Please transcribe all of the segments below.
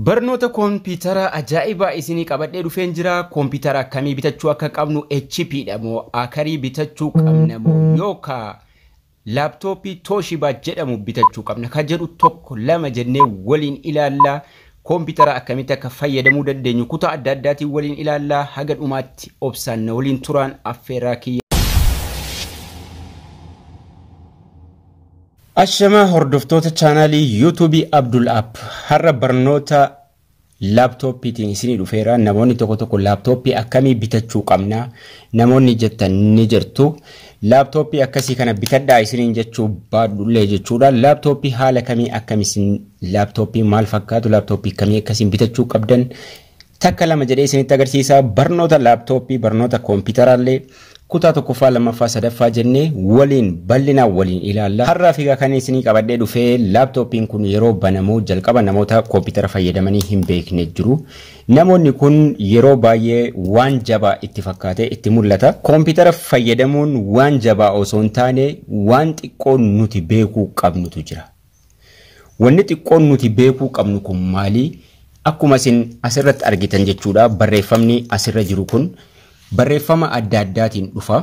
Barnoota kompiitara ajaa'ibaa isinii qabadhee dhufeen jira. Kompiitara akkamii bitachuu akka qabnu, HP dha moo Akarii bitachuu qabna moo yookaan laaptooppii Toshiba jedhamu bitachuu qabna kan jedhu tokko lama jennee waliin ilaalla. Kompiitara akkamitti akka fayyadamuu dandeenyu kutaa adda addaatiin waliin ilaalla. Haga dhumaatti obsaan na waliin turaan affeeraa kiyya. Ashamaa hordoftoota chaanaalii yuutuubii Abdul App, har'a barnoota laaptooppiitiin isinii dhufeera. Namoonni tokko tokko laaptooppii akkamii bitachuu qabna namoonni jettan ni jirtu. Laaptooppii akkasii kana bitadhaa isiniin jechuu baadhullee jechuudha. Laaptooppii haala kamii akkamisin, laaptooppii maal fakkaatu, laaptooppii kamii akkasiin bitachuu qabdan takka lama jedhee isinitti agarsiisa. Barnoota laaptooppii, barnoota kompiitaraallee kutaa tokkoffaa, lammaffaa, sadaffaa jennee waliin bal'inaan waliin ilaalla. Har'aa fi kan isinii qabadhee dhufee, laaptooppiin kun yeroo banamu jalqaba namoota kompiitara fayyadamanii hin beekne jiru. Namoonni kun yeroo baay'ee waan jabaa itti fakkaatee itti mul'ata. Kompiitara fayyadamuun waan jabaa osoo hin taane waan xiqqoo nuti beekuu qabnutu jira. Wanni xiqqoon nuti beekuu qabnu kun maali? Akkuma isin asirratti argitan jechuudha, barreeffamni asirra jiru kun barreeffama adda addaatiin dhufa.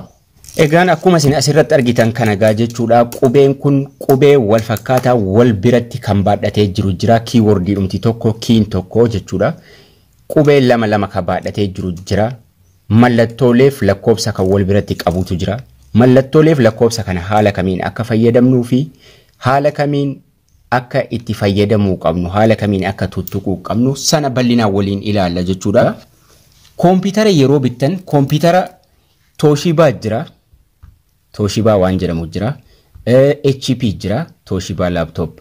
Egaan akkuma isin asirratti argitan kana gaa jechuudha, qubeen kun qubee wal fakkaataa wal biratti kan baadhatee jiru jira. Kiiwoordii dhumti tokko, kiin tokko jechuudha. Qubee lama lama kan baadhatee jiru jira. Mallattooleef lakkoofsa kan wal biratti qabutu jira. Mallattooleef lakkoofsa kana haala kamiin akka fayyadamnuu fi haala kamiin akka itti fayyadamuu qabnu, haala kamiin akka tuttuquu qabnu sana bal'inaan waliin ilaalla jechuudha. Kompiitara yeroo bittan kompiitara Toshiba jira. Toshiba waan jedhamu jira. HP jira. Toshiba laptop.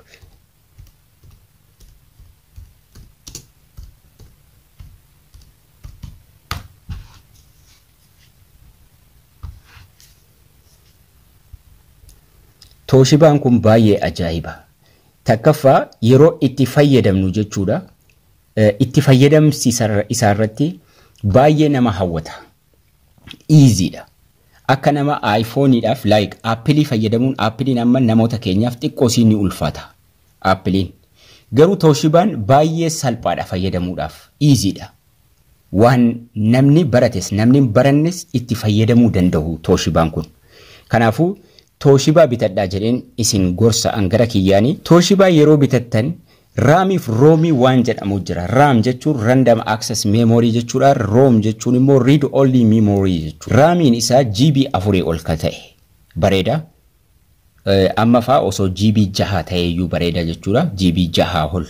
Toshibaan kun baay'ee ajaa'iba. Takkaffaa yeroo itti fayyadamnu jechuudha. Itti fayyadamsi isaarratti baay'ee nama hawwata. Easyidha. Akka nama iPhone'idhaaf like Appleii fayyadamuun, Appleiin amma namoota keenyaaf xiqqoo siin ni ulfaata. Appleiin. Garuu Toshibaan baay'ee salphaadha fayyadamuudhaaf. Easyidha. Waan namni barates namni hin barannes itti fayyadamuu danda'u Toshibaan kun. Kanaafuu Toshiba bitadhaa jedheen isin gorsa an gara kiyyaanii. Toshiba yeroo bitattan RAMiif ROMii waan jedhamu jira. RAM jechuun Random Access Memory jechuudha. ROM jechuun immoo Read Only Memory jechuudha. RAMiin isaa GB 4 ol ka ta'e bareeda. Amma faa osoo GB 6 ta'e iyyuu bareeda jechuudha. GB 6 ol.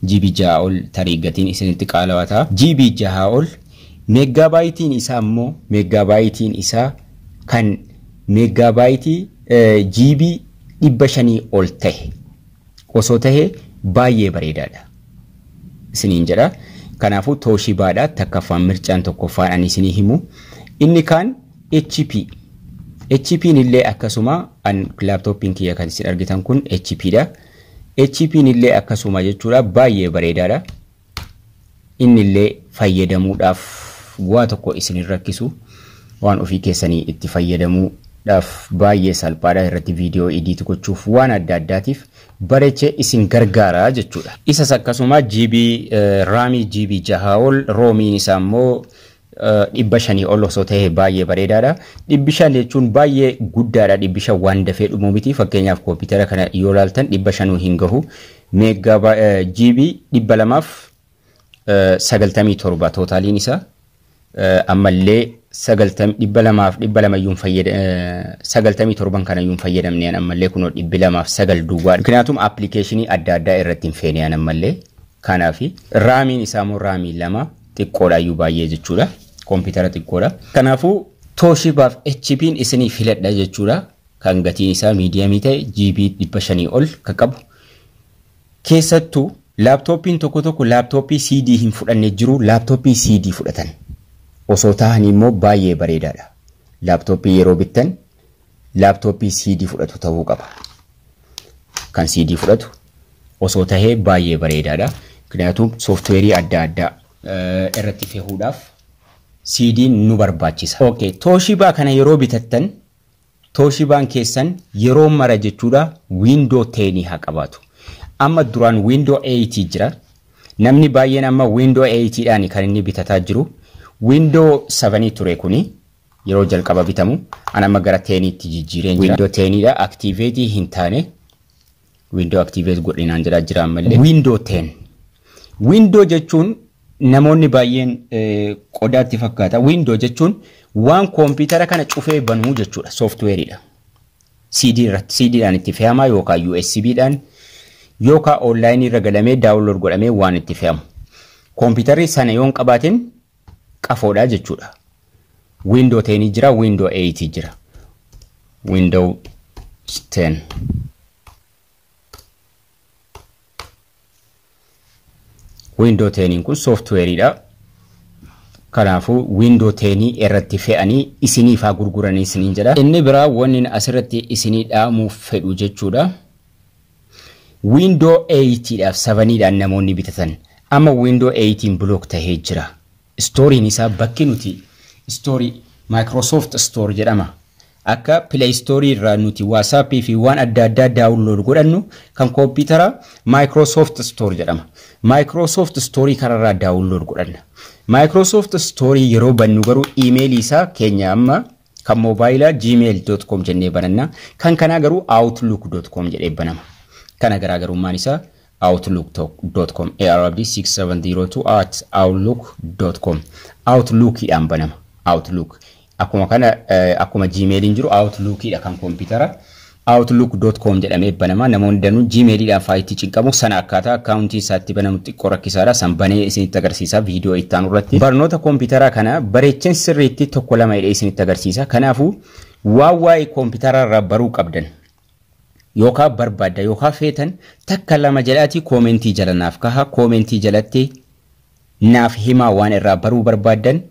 GB 6 ol tarii gatiin isinitti qaalawaa ta'a. GB 6 ol. Meeggaabaaytiin isaa immoo, meeggaabaaytiin isaa kan meeggaabaaytii GB 500 ol ta'e osoo ta'e baay'ee bareedaadha isiniin jedha. Kanaafuu Toshibaadha takkaffaan, mircaan tokkoffaan ani isinii himu. Inni kaan HP. HP'n illee akkasuma, an laaptooppiin kiyya kan isin argitan kun HP dha. HP'n illee akkasuma jechuudha, baay'ee bareedaadha. Inni illee fayyadamuudhaaf waa tokko isin hin rakkisu. Waan ofii keessanii itti fayyadamuudhaaf baay'ee salphaadha, irratti viidiyoo edit gochuuf, waan adda addaatiif bareechee isin gargaara jechuudha. Isas akkasuma GB RAMii GB 6 ol, ROMiin isaa immoo 500 ol osoo ta'e baay'ee bareedaadha. 500 jechuun baay'ee guddaadha. 500 waan dafee dhumuu miti. Fakkeenyaaf kompiitara kana yoo ilaaltan 500 hin gahu. Meeggaa GB 297 tootaliin isaa, ammallee 200 fi 200 97 kanayyuu hin fayyadamne ammallee, kunoo 209 duwwaa. ምክንያቱም appilikeeshinii adda addaa irratti hin feene ammallee. Kanaaf RAMiin isaa immoo RAMii 2, xiqqoodhaayyuu baay'ee jechuudha. Kompiitara xiqqoodha. Kanaafuu Toshibaaf HP'n isinii filadha jechuudha. Kan gatiin isaa mediumii ta'e, GB 500 ol kan qabu. Keessattuu laaptooppiin tokko tokko laaptooppii CD hin fudhanne jiru, laaptooppii CD fudhatan osoo ta'anii immoo baay'ee bareedaadha. Laaptooppii yeroo bittan laaptooppii CD fudhatu ta'uu qaba. Kan CD fudhatu osoo tahee baay'ee bareedaadha. ምክንያቱም sooftiweerii adda addaa irratti fe'uudhaaf CD'n nu barbaachisa. Okay, Toshiba kana yeroo bitattan Toshibaan keessan yeroo mara jechuudha Window 10 haa qabaatu. Amma duraan Window 8 jira. Namni baay'een amma Windows 8dhaan kan inni bitataa jiru. Windows 7 ture kuni yeroo jalqaba bitamu. An amma gara 10tti jijjiireen jira. Windows 10dha, activate hin taane. Windows activate godhinaan jedhaa jira ammallee. Windows 10. Windows jechuun namoonni baay'een qodaatti fakkaata. Windows jechuun waan koompitara kana cufee banuu jechuudha. Sooftuweeriidha. CD irratti, CDdhaan itti fe'ama yookaan USBdhaan yookaan online irra galamee download godhamee waan itti fe'amu. Koompitarri sana yoo hin qabaatin qafoodha jechuudha. Windows 10 jira, Windows 8 jira. Windows 10. Windows 10 kun sooftuweeriidha. Kanaafuu Windows 10 irratti fe'anii isiniif haa gurguranii isiniin jedha. Inni biraa wanni asirratti isinii dhaamuuf fedhu jechuudha. Windows 8dhaaf 7dhaan namoonni bitatan. Amma Windows 8 block tahee jira. Stooriin isaa bakki nuti story Microsoft Store jedhama. Akka Play Store irraa nuti WhatsApp fi waan adda addaa download godhannu kan koompitara Microsoft Store jedhama. Microsoft Store kanarraa download godhanna. Microsoft Store yeroo bannu garuu iimeelii isaa keenya amma kan moobaayilaa gmail.com jennee bananna. Kan kanaa garuu outlook.com jedhee banama. Kana garaagarummaan isaa outlook.com arab6702@outlook.com Outlookidhaan banama. Outlook. Akkuma kana akkuma Gmailiin jiru Outlookidha kan koompitara. Outlook.com jedhamee banama. Namoonni danuun Gmailiidhaan faayitii cinqamu sana akkaataa akkaawuntii isaatti banamu xiqqoo rakkisaadha. San banee isinitti agarsiisa viidiyoo itti aanu irratti. Barnoota koompitaraa kana bareecheen sirriitti tokko lama hidhee isinitti agarsiisa. Kanaafuu waan waa'ee koompitaraa irraa baruu qabdan yookaan barbaadda yookaan feetan takka lama jedhaatii koomentii jala naaf kaha. Koomentii jalatti naaf himaa waan irraa baruu barbaaddan.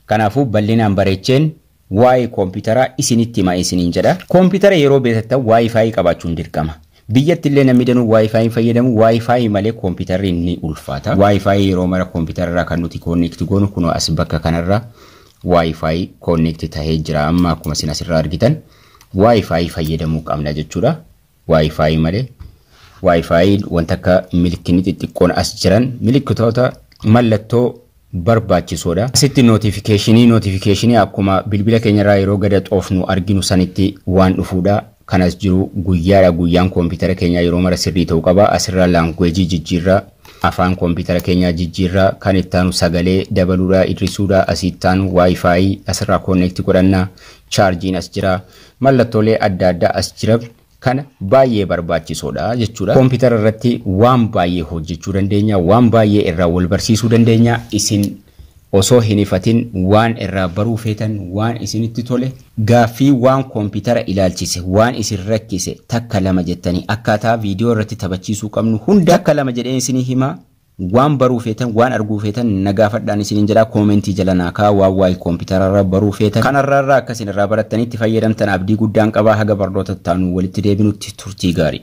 Kanaafuu bal'inaan bareecheen waa'ee koompitaraa isinitti himaa isiniin jedha. Koompitara yeroo beektan Wi-Fi qabaachuun dirqama. Biyyatti illee namni danuu Wi-Fi hin fayyadamu. Wi-Fi malee koompitarri ni ulfaata. Wi-Fi yeroo mara koompitara irraa kan nuti connect goonu kunoo as bakka kanarra Wi-Fi connect tahee jira. Amma akkuma isin asirraa argitan Wi-Fi fayyadamuu qabna jechuudha. Wi-Fi malee Wi-Fi wanta akka milikinni xixiqqoon as jiran milikkitoota mallattoo barbaachisoodha. Asitti notifiikeeshinii akkuma bilbila keenyarraa yeroo gada xoofnu arginu sanitti waan dhufuudha. Kanas jiru guyyaadha, guyyaan koompitara keenyaa yeroo mara sirrii ta'uu qaba. Asirraa laanguweejii jijjiirraa, afaan koompitara keenyaa jijjiirraa, kan itti aanu sagalee dabaluudha, hir'isuudha, asii itti aanu Wi-Fi asirraa connect godhanna, chaarjiin as jira, mallattoolee adda addaa as jira. Kana baay'ee barbaachisoodha jechuudha. Koompitara irratti waan baay'ee hojjechuu dandeenya, waan baay'ee irraa wal barsiisuu dandeenya. Isin osoo hin ifatin waan irraa baruu feetan, waan isinitti tole, gaaffii waan koompitara ilaalchise, waan isin rakkise takka lama jettanii akkaataa viidiyoo irratti taphachiisuu qabnu hunda takka lama jedheen isinii himaa. Waan baruu feetan, waan arguu feetan na gaafadhaan isiniin jedhaa. Koomentii jala naa kaa'aa waan waa'ee koompitara irraa baruu feetan. Kanarraa irraa akka isin irraa barattanitti fayyadamtan abdii guddaan qabaa. Haga barnoota taanuu walitti deebinutti turtii gaarii.